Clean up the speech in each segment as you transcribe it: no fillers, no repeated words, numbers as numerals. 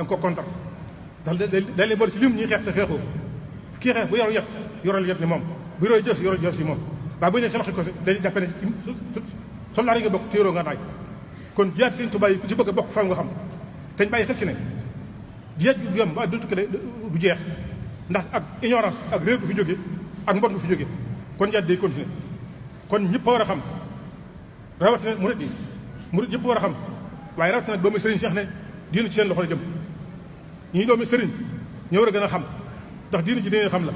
da nga ko kontar ndax day lay boole ci lim ñuy xeex sa xeexoo kii xeex bu yoru yet yoral yet ni moom bu yoroo jës yoral jës yi moom waaye bu ñu nee sa loxo ko dañuy jàppe ne soldaar yi nga bokk te yoroo nga naaj kon jiyaat Sëñ Tuubaa yi ku ci bëgg a bokk fa nga xam te ñu bàyyi xel ci ne jiyaat bi du yomb waaye du tukki du jeex ndax ak ignorance ak réer bu fi jógee ak mbon bu fi jógee kon jiyaat day continuer kon ñëpp a war a xam rawatina murid yëpp war a xam waaye rawatina doomu sëriñ Cheikh ne diine ci seen loxo la jëm ñii doomu sëriñ ñoo war a gën a xam ndax diine ji diine xam la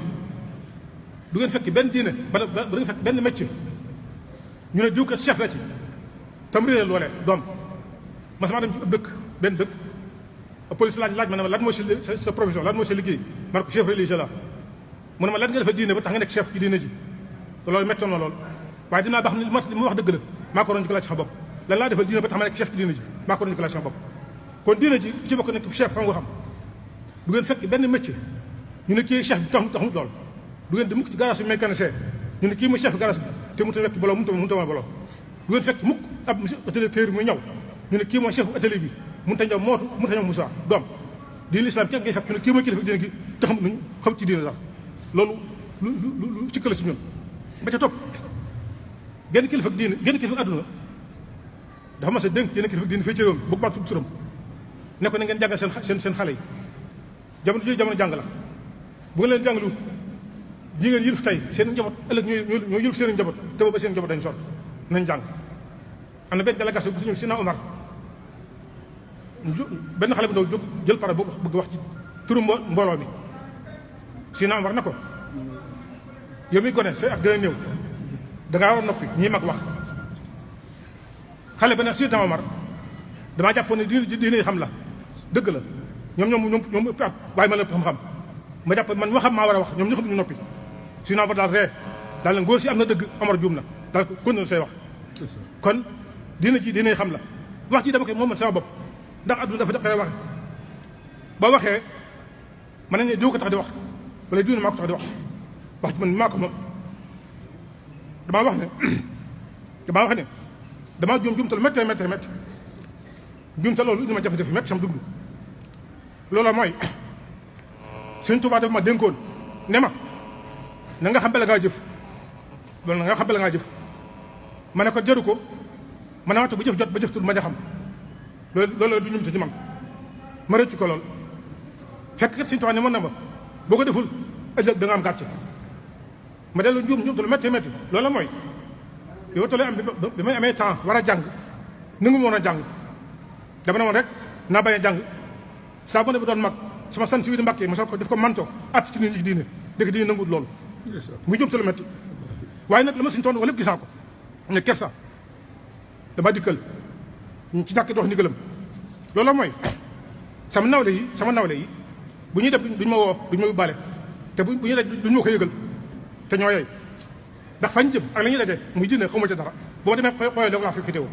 du ngeen fekk benn diine ba du ngeen fekk benn métier ñu ne diw kat chef la ci tam réer loolee doom ma sama dem ci dëkk benn dëkk police laaj ma ne ma lan mooy sa profession lan mooy sa liggéey man ko chef religieux la mu ne ma lan nga defa diine ba tax nga nekk chef ci diine ji te loolu méttoon na lool waaye dinaa baax ni li ma wax dëgg la maa ko doon ñu ko laaj ci sama bopp lan laa defal diine ba tax ma nekk chef ci diine ji maa ko doon ñu ko laaj ci sama bopp kon diine ji ci bokk nekk chef xam nga xam du ngeen fekk benn métier ñu ne kii chef bi taxut lool du ngeen di mukk ci garage bi mécanicien ñu ne kii mooy chef garage bi te mënut a wekk boloo mënut a wane boloo du ngeen fekk mukk ab atelier téer muy ñaw ñu ne kii mooy chef atelier bi mënut a ñaw mootu mënut a ñaw Moussa doom diine l'islam kenn ngay fekk ñu ne kii mooy kilifa diine gi te xam ci diine sax loolu lu sikka la si ñun ba ca topp genn kilifa àdduna dafa mas a dénk yenn kilifa diine fii ci réew mi bëgg maa tudd turam ne ko na ngeen jàngal seen xale yi jamono jàng la bu nga leen jàngalu ji ngeen yilif tey seen njaboot ëllëg ñoo yilif seen njaboot te booba seen njaboot dañu sonn nañ jàng am na benn délégation bu suñu Sina Omar benn xale bu ndaw jóg jël pare bëgg wax ci turu mbooloo mi Sina Omar na ko yow mi gone say at gën a néew dangaa war a noppi ñii mag wax xale ba ne Sina Omar damaa jàppoon ne diine xam la dëgg la ñoom ëpp at waaye ma la ëpp xam-xam ma jàpp man ma xam maa war a wax ñoom ñu xam ñu noppi Sina Omar daal ree daal leen góor si am na dëgg Omar juum na daal ko kon say wax kon diine xam la wax ji dama koy moom man sama bopp ndax adduna dafa daqee waxe ba waxee mën nañ ne diw ko tax di wax wala diw ne maa ko tax di wax ci man maa ko moom damaa wax ne damaa juumtal métti juumtal loolu indi ma jafe-jafe métti sama dund loola mooy Sëñ Tuubaa dafa ma dénkoon ne ma na nga xam bala ngaa jëf loolu na nga xam bala ngaa jëf ma ne ko jaru ko ma ne waxtu bu jëf jot ba jëf tul ma ja xam loolu du ñumte ci man ma rëcc ko lool fekk kat Sëñ Tuubaa ne mën na ma boo ko deful ëllëg da nga am gàcce ma dellu juumtul métti loola mooy yow tollee am bi may amee temps war a jàng nangu ma woon a jàng dama ne woon rek naa bañ a jàng saa bu ne bi doon mag sama sant wi di Mbàkke ma soog ko def ko manto at ci nit ñi ci diine dëkk diine nanguwut loolu muy jumtalu métti waaye nag la ma Sëñ Tuubaa wala lépp gis naa ko ne kersa dama dikkal ci ñàkk dox ndigalam loolu mooy sama nawle yi bu ñuy def duñ ma woo duñ ma yóbbaale te bu ñuy def duñ ma ko yëgal te ñoo yey ndax fañ jëm ak la ñuy daje muy diine xamu ca dara boo ma demee xoolee da nga fi fétéwo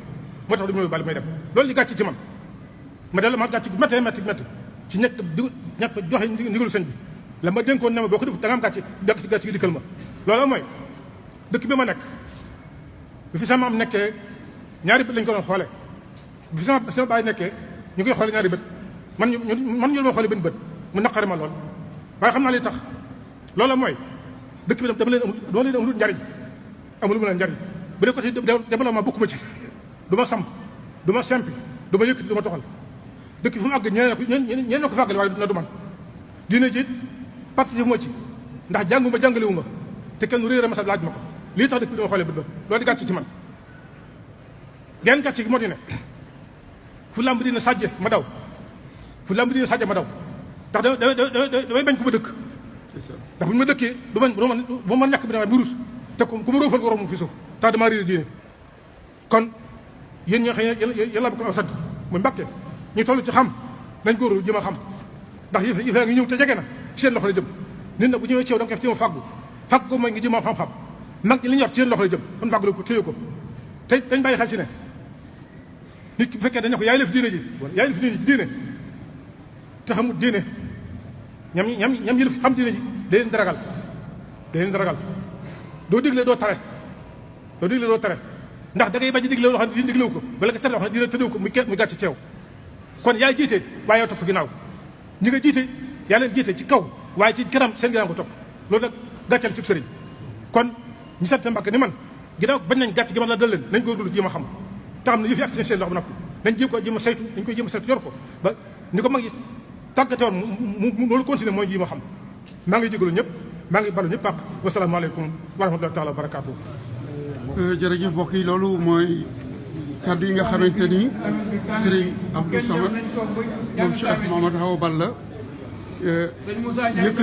moo tax duñ ma yóbbaale may dem loolu li gàcc ci man ma dellu ma gàcc gu métti ci ñett joxe ndigalu sëñ bi la ma dénkoon ne ma boo ko def da nga am gàcc gi dikkal ma loolu mooy dëkk bi ma nekk bi fi sama am nekkee ñaari bët lañ ko doon xoole bi fi sama baay nekkee ñu koy xoole ñaari bët man ñu ma xoole benn bët mu naqari ma lool waaye xam naa li tax loolu mooy dëkk bi dama leen amul njariñ amul mu leen njariñ bu dee côté développement bokkuma ci du ma samp du ma sempi du ma yëkkati du ma toxal dëkk bi fu mu àgg ñeneen ko fàggale waaye na du man diine ji participe moo ci ndax jàngalewu ma te kenn réer a masa laaj ma ko lii tax dëkk bi dama xoolee bët ba loolu di gàcc ci man genn gàcc gi moo di ne fu lamb dina sàjje ma daw ndax damay bañ ku ma dëkk ndax bu ñu ma dëkkee du ma ñàkk bi dama mu rus te ku ma róofal nga romb fi suuf tax damaa réer diine kon yéen ñoo xëy yàlla ba ko aw sant muy Mbàkke ñu toll ci xam nañ góor jëm a xam ndax yëf ngi ñëw te jege na ci seen loxo la jëm nit na bu ñëwee ci yow da nga ko jéem a fàggu ko mooy nga jëm a xam-xam mag ñi li ñu yor ci seen loxo la jëm kon fàggu ko téye ko te dañ bàyyi xel ci ne nit ki bu fekkee dañ ne ko yaay lef diine ji ci diine te xamul diine ñam yi xam diine ji day leen di ragal doo digle doo tere ndax da ngay bañ a digle loo xam ne diine diglewu ko wala nga tere loo xam ne diine tëddewu ko muy gàcc ci yow kon yaay jiite waaye yow topp ginnaaw ñi nga jiite yaa leen jiite ci kaw waaye ci kanam seen ginnaaw ko topp loolu nag gàccal ci sëriñ kon ñu sant Mbàkke ni man ginnaaw bañ nañ gàcc gi man la dal leen nañ góorgóorlu jéem a xam te xam ne yëf yi ak seen loxo ba noppi nañ jéem ko jéem a saytu dañ koy jéem a saytu yor ko ba ni ko mag yi tàggate woon mu loolu continuer mooy jéem a xam maa ngi jégalu ñëpp maa ngi balu ñëpp ak wasalaamaaleykum wa rahmatullahi taala wa barakaatu. jërëjëf mbokk yi loolu mooy kaddu yi nga xamante ni Serigne Abdou Samad moom Cheikh Mamadou Awa Balla yëkkati